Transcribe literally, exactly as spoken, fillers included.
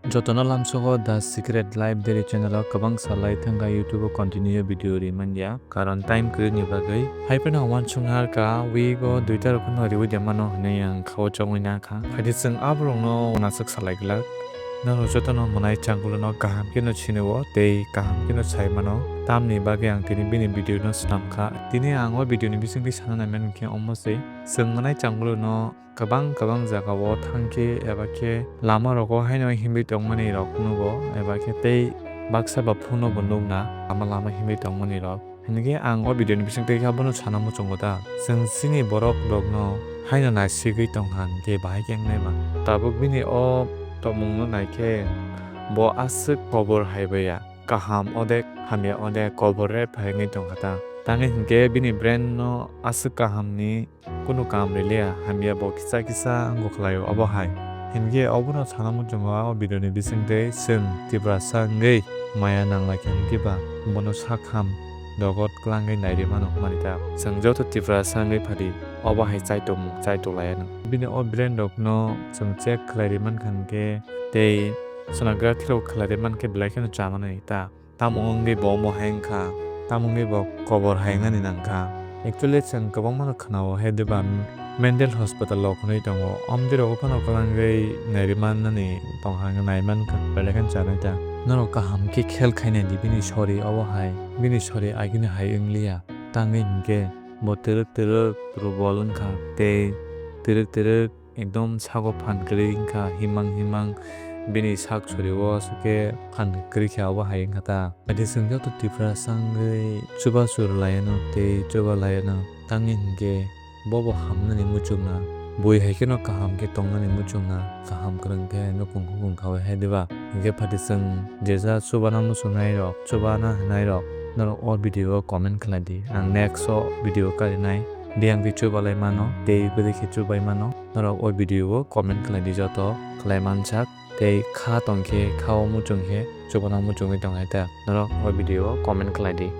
Jotono lamsogo The Secret Life Daily channel o kwbang salai thangkha YouTube o continue video ri manya, karon time kwrwini bagwi. Hai phano ang uansukna kha week o duita rok phano riwi de mano hwnwi ang khao chongwi na kha. Phaidi chwng aborokno uanasuk salai glak. Norok jotono mwnai changuluno kaham kheno sinio tei kaham kheno sai mano. Tamni bagwi ang tini bini video no swnam kha. Tini ang o video ni bisingtwi sana nai mani khe omo se. Chwng mwnai changuluno kwbang kwbang jagao thang khe eba khe lama rogo haino himwi tongmani rok nugo eba khe tei baksa ba phone no bo nukna lama lama himwi tongmani rok. Hinkhe ang o video ni bisingtwi khe abono sana muchungo ta. Chwng chini borok rokno haino naisigwi tongkha hinkhe bahai khe wngnai ba. Tabuk bini o tongmungno naikhe bo aswk kobor hai baya. Kaham odek hamya odek kobor rep hai wngwi tongkha ta. Tangwi hinkhe bini brain no aswk kaham ni kunu kam riliya, hamya bo kisa kisa wngkha khlaio obo hai. Hinkhe obono sana muchungo o video ni bisingtwi chwng Tiprasa wngwi maya nanglaikha hinkhe ba bono sak ham dogot kwlangwi nairwi mano hwnmani ta. Chwng joto Tiprasa wngwi phadi obo hai chaitomung chaitolaiya nang. Bini o brain rokno chwng check khlaiwi mankha hinkhe tei sonography rok khlaiwi mankhe belai kheno chamani ta. Tamo wngwi bo omo hai wngkha, tamo wngwi bo kobor hai wngnani nangkha. Actually chwng kwbangmano khwnao hai diba mental hospital rok hwnwi tongo. Omni rogo phano kwlangwi nairwi mannani tongkha hwnkhe nai mankha belai kheno chanai ta. Norok kaham khe khel khainai di bini sori obo hai. Bini sori agini hai wngliya. Tangwi hinkhe bo twrwk twrwk rubol wngkha tei twrwk twrwk ekdom sago phan kwrwi wngkha himang himang bini sak sori o aswk khe phan kwrwi khe abo hai wngkha ta. Adi chwng joto Tiprasa wngwi chubachu rwlaiano tei chuba laiano tangwi hinkhe bobo hamnani muchungna bui hai kheno kaham khe tongnani muchungna kaham kwrwng khe nukung hukung khaui hai diba hinkhe phaidi chwng jesa chubana muchungnai rok chubana hwnai rok norok o video o comment khlai di ang next o video karinai. Biyang khe chubalai mano, tei bwrwi khe chubai mano. Norok o video o comment khlai di joto khlai mansak. Tei kha tong khe, kha o muchung khe, chubana muchungwi tong hai ta. Norok o video o comment khlai di.